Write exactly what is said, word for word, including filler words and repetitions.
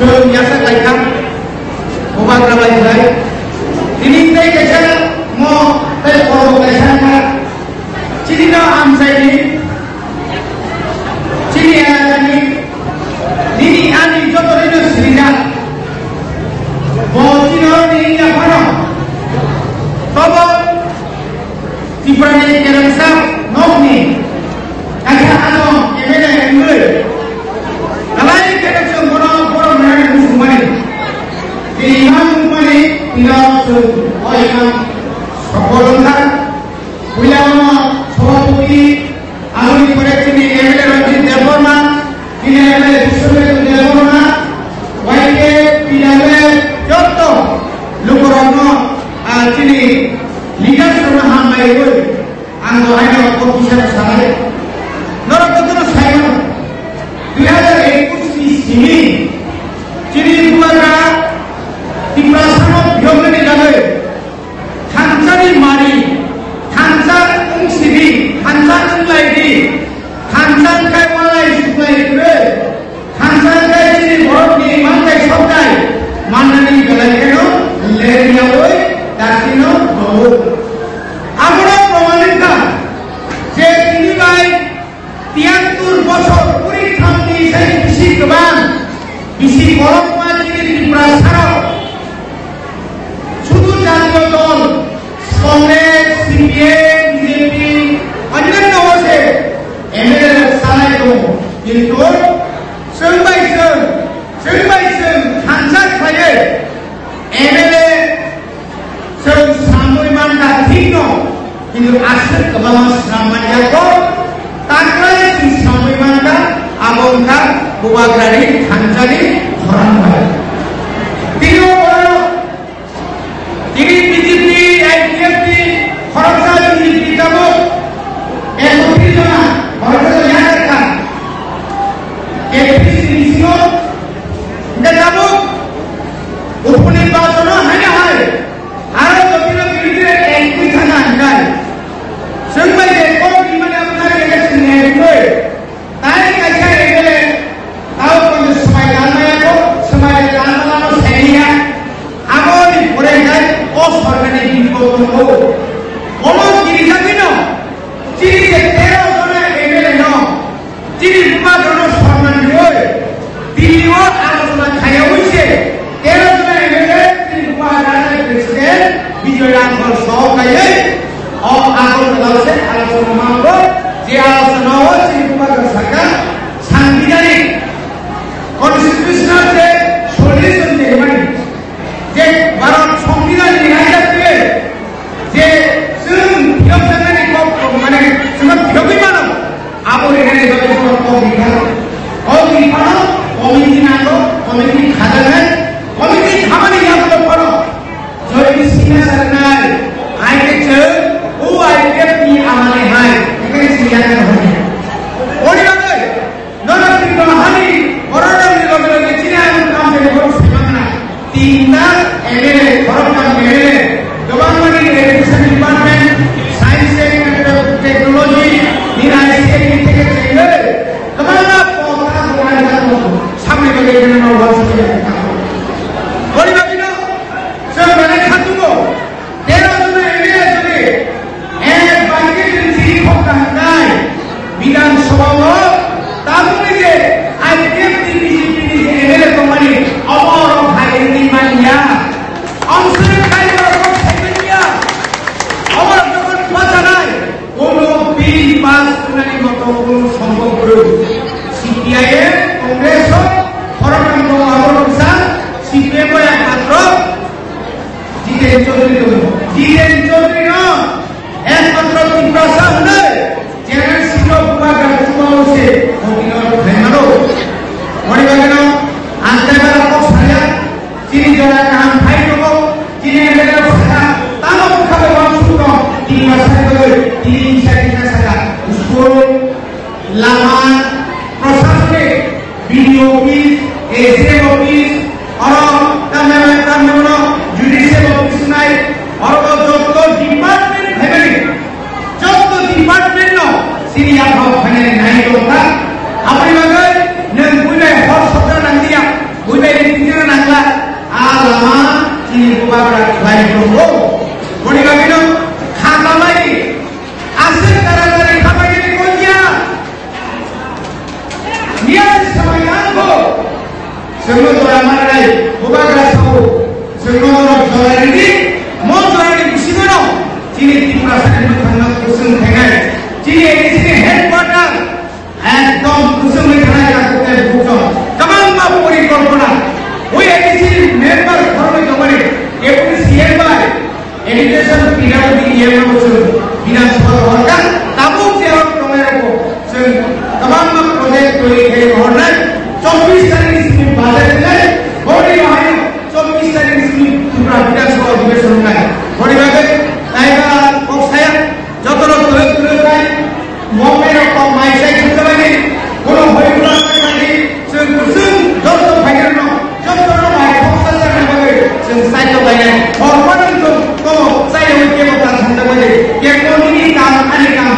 Chwng yasa kaitham, bubagra bai bai. Tini tei kaisa mo tei kormo kaisa wngkha. Chini no amchaini, chini elakani, nini ani joto rino sirijak. Bo chini oro nini yaphano. Tobo Tripura ni kerengsa nokni kaisa ano M L A wngwi nalai khe chwng bono borok nai muchungmani. Tini imang wngmani tino chwng o imang sopol wngkha. Puila ono sobhapoti, aboni pore chini M L A Ranjit Debbarma, chini M L A Biswajit Debbarma, Y K P W joto lukurokno, ah, chini leaders rokno hambai rwi ang dohaino kok bisano sanai. Norok jotono saimano, dui hazar ekush ni simi chini bubagra Tiprasano phiyoknani bagwi thansa ni mari, thansa wng sidi, thansa wng lai di, thansa wng khe walai suklai kwrwi, thansa wng khe chini borok ni manthai sokthai mannani belai kheno ler yaui daktino tongo. Abono proman wngkha je tini bai Tiyattur bosor kuri thamni sai bisi kwbang, bisi borok ma chini Tripura sarok. Sudu jatiyo dol, Congress, C P M, B J P, onnanno o se M L A rok salai tongo. Kintu chwng bai chwng, chwng bai chwng thansa khlaiwi M L A Chwng samui mankha thikno, kintu aswk kwbangma swnam manyago, taklai chwng samui mankha, abo wngkha bubagrani thansani khorang bai. Tini o borok, tini B J P, I P F T, khoroksa B J P tabuk, ekotris jona, khoroksa jona yakar kha. Ekotris ni bisingo, hingke tabuk, Uponi bajono haino hai, aro jotino birodhi ek twi thana hingkai. Chwng bai je kok rimani abo thani kaisa chwng ek twi. Tai kaisa M L A, tao kono swmai lanmaya ko, swmai lanmano saiya. Aboni pore hingkai o sorkarni bini kok tongo. Ono kiri jatino, chini je tero jona M L A no, Chini bubagrano sorman riwi, Delhi o alochona khaiyaui se, tero jona M L A chini bubagrani President Bijoy Rangkhol sok kaiwi, o Agartala o se alochona mango, je alochona o chini bubagra saka, Sanbidhanik Constitutional je solution je himani, je Bharat Sanbidhan ni raida twi, je chwng phiyok jaknani kok, mane chwngno phiyogwi mano, abo rinani bagwi chwngno kok ri phano, kok ri phano committee nango, committee khajaknai, committee khamani yagulo phano jodi signature nai, hai khe chwng o I P F ni amani hai, ekhane chwng yakna hwnwi. Oni bagwi Nono Tripura hani borok rokni loge loge chini ang kam khe borok se mangna. Tinta M L A, borok kam M L A, kwbangmani Education Department, Science and Technology, nini I C T ni theke chengwi kwbangma pota borok ani samni bagwi rwna wal sugwi tongkha. Boni bagwino chwng belai khatungo. Tero jona M L A jodi ek bangke chini khok kaham nai Bidhan Sabha o tabukni je I P F T B J P ni je M L A tongmani obo rok hai wngwi manya. Amswk khai borok rok sai manya. Obo rok jokon bachanai kono bill pass kwnani moto kono sombhob kwrwi. C P I M, Congress o, khoroknwi tongo abo rok bwsa, C P M o ekmatro Jiten Chaudhary tongo. Jiten Chaudhary no ekmatro Tiprasa hwnwi general secretary bubagra chubago se hotel o khaimano. Boni bagwino ang kaibar kok saya, chini jora kaham phai tongo, chini M L A saka, tamo bwkha bai wansuk tong, Tiprasa ni bagwi, tini saka, school, lama, prosasonik, B D O office, A C M office, oro tamni, tamni bono judicial office nai, oro jotto department phaimani, jotto department no chini yaphang phainani nai tongkha. Aboni bagwi nwng buinai Samai ang bo. Chwngno jora manai, bubagra sao. Chwngno jora jora ridi, mo jora ni bisingo no. Chini Tiprasa ni bwkhakno kusung khainai. Chini A D C ni headquarter, ekdom kusung ni thanai jaga te bukjak. Kwbangma porikolpona. Ui A D C ni member khoroknwi tongmani, deputy C M bai. Education P W D E M no chwng Bidhan Sabha rohorkha, tabuk je rok tongnai rokbo chwng kwbangma project twi khe rohornai, chobbish tarikh ni simi budget wngnai, boni bahaino chobbish tarikh ni simi Tripura Bidhan Sabha Adhibeshon wngnai. Boni bagwi naiba kok saya, jotono twrwk twrwk khai, Moknai rok kok mai sai thangjabaini, bono hoi bwla sai mani, chwng kwchwng joto phainai rokno, joto no mai khoksa chana bagwi, chwng sai to bainai. Hor hor wng chwng to chai rwi kebo ta thangjabaini. Kebo nini kam ani kam